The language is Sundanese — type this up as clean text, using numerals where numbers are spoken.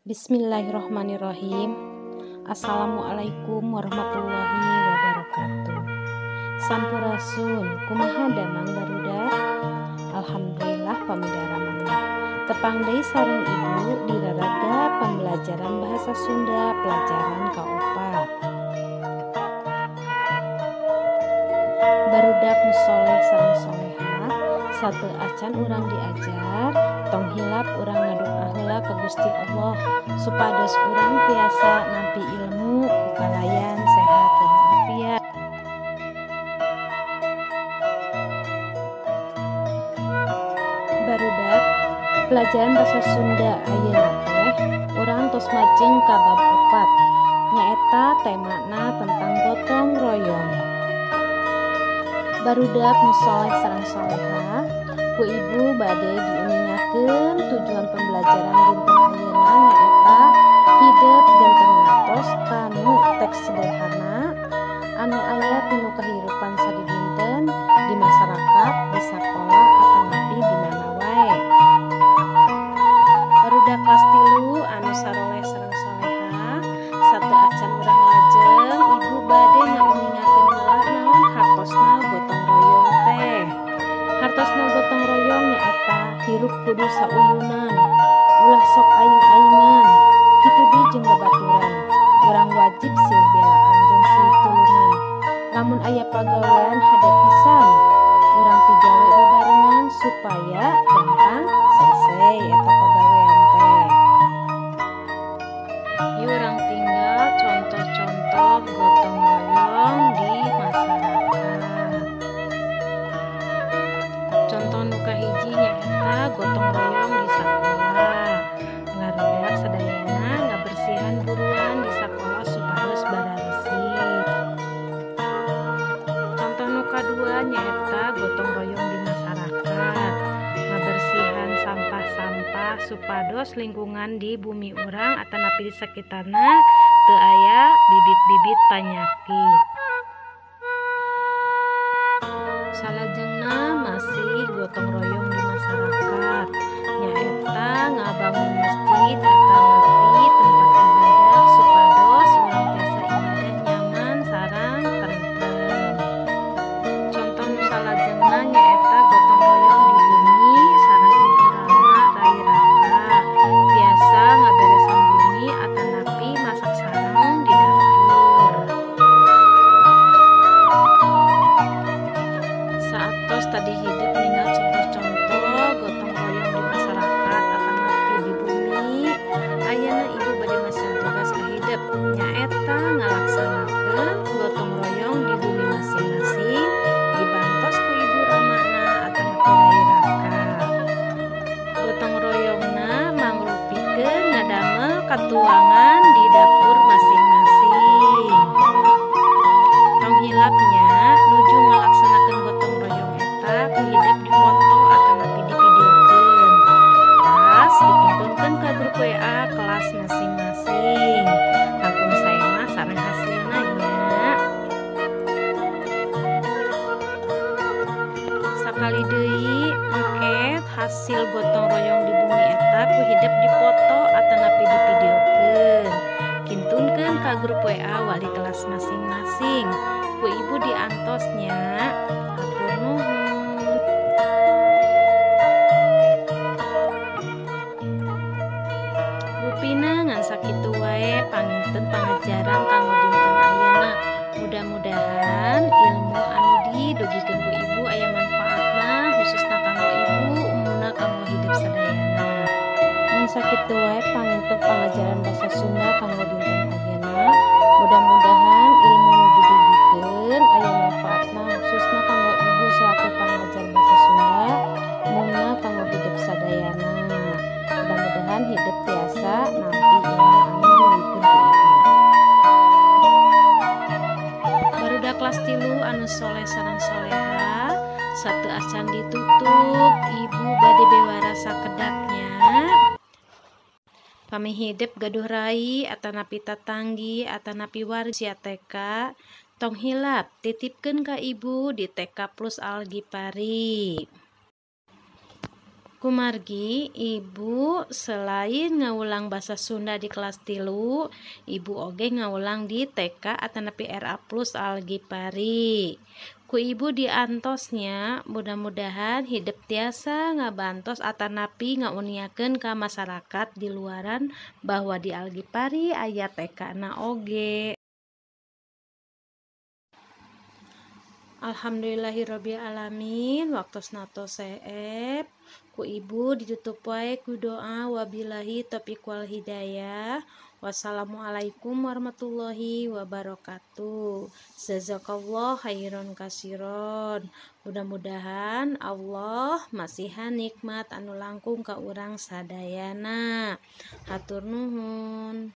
Bismillahirrohmanirrohim. Assalamualaikum warahmatullahi wabarakatuh. Sampurasun, kumaha damang barudak? Alhamdulillah pamidaramana. Tepang deui sareng ibu di raraga pembelajaran bahasa Sunda pelajaran kaopat. Barudak nu soleh sareng soleha, satu acan urang diajar, tong hilap urang ngadoa heula ka Gusti Allah supados urang tiasa nampi ilmu ku kalayan sehat walafiat. Barudak, pelajaran bahasa Sunda ayeuna teh urang tos majeng ka bab 4, nyaeta temana tentang gotong royong. Barudak nu soleh sareng soleha, ku ibu bade diuningakeun tujuan pembelajaran dinten ayeuna nyaeta hidep janten ngatos kanu teks sederhana anu aya tinu kahirupan sadidinten di masyarakat, di sakola atanapi di mana wae. Barudak kelas 3 anu saroleh sareng soleha, satu acan urang lajeng ibu bade ngauningakeun heula naon hartosna gotong royong teh. Hartosna gotong royong nyaeta hirup kudu sauyunan, ulah sok aing-aingan, kitu deui jeung babaturan. Urang wajib silih belaan jeung silih tulungan. Lamun aya pagawean hade pisan, urang pigawe bebarengan supaya gampang selesai eta pagawean teh. Ieu urang tinggal contoh-contoh gotong royong di masyarakat. Contoh nu kahiji nyaeta gotong royong di sakola. Ngarudak sadayana ngabersihan buruan di sakola supados bararesih. Contoh nu kadua nyaeta gotong royong di masyarakat. Ngabersihan sampah-sampah supados lingkungan di bumi urang atanapi di sakitarna teu aya bibit-bibit panyakit. Salajengna masih gotong royong di masyarakat, nyaeta ngabangun masjid atanapi tempat ibadah supados urang tiasa ibadah nyaman sareng tentrem. Contoh nu salajengna nyaeta gotong royong di bumi sareng ibu rama rai raka, tiasa ngaberesan bumi atanapi masak sareng di dapur. Saatos tadi hidup ninggal contoh-contoh gotong royong di masyarakat atanapi di bumi, ayeuna ibu bade masihan tugas ka hidep nyaeta ngalaksanakeun gotong royong di bumi masing-masing dibantos ku ibu ramana atanapi rai raka. Gotong royongna mangrupikeun ngadamel katuangan di dapur masing-masing. Tong hilapnya nuju ngalaksanakeun gotong royong eta ku hidep dipoto atanapi divideokeun. Tas dikintunkeun ka grup WA kelas masing-masing. Langkung sae mah sareng hasilna nya. Sakali deui engke hasil gotong royong di bumi eta ku hidep dipoto atanapi divideokeun. Kintunkeun ka grup WA wali kelas masing-masing. Ku ibu diantosnya. Hatur nuhun. Rupina ngan sakitu wae panginten pangajaran kanggo dinten ayeuna. Mudah-mudahan ilmu anu didugikeun ku ibu aya manfaatna khususna kanggo ibu, umumna kanggo hidup sadayana. Ngan sakitu wae panginten pangajaran bahasa Sunda kanggo dinten ayeuna. Mudah-mudahan ilmu nu didugikeun aya manfaatna khususna kanggo ibu selaku pangajar bahasa Sunda, umumna kanggo hidup sadayana. Mudah-mudahan hidup tiasa nampi ilmu anu didugikeun ku ibu. Barudak kelas 3 anu soleh sareng soleha, satu acan ditutup ibu bade bewara sakedapnya. Pami hidep gaduh rai atanapi tatanggi atanapi warga TK, tong hilap titipkeun ka ibu di TK Plus Al Ghifari. Kumargi ibu selain ngawulang basa Sunda di kelas 3, ibu oge ngawulang di TK atanapi RA Plus Al-Ghifari. Ku ibu diantosnya, mudah-mudahan hidep tiasa ngabantos atanapi ngauniakeun ka masyarakat di luaran bahwa di Al-Ghifari aya TK na oge. Alhamdulillahirabbil alamin, waktosna tos seep. Ku ibu ditutup wae ku doa wabillahi taufiq wal hidayah. Wassalamualaikum warahmatullahi wabarakatuh. Jazakallah khairan kasiron. Mudah-mudahan Allah masihan nikmat anu langkung ka urang sadayana. Hatur nuhun.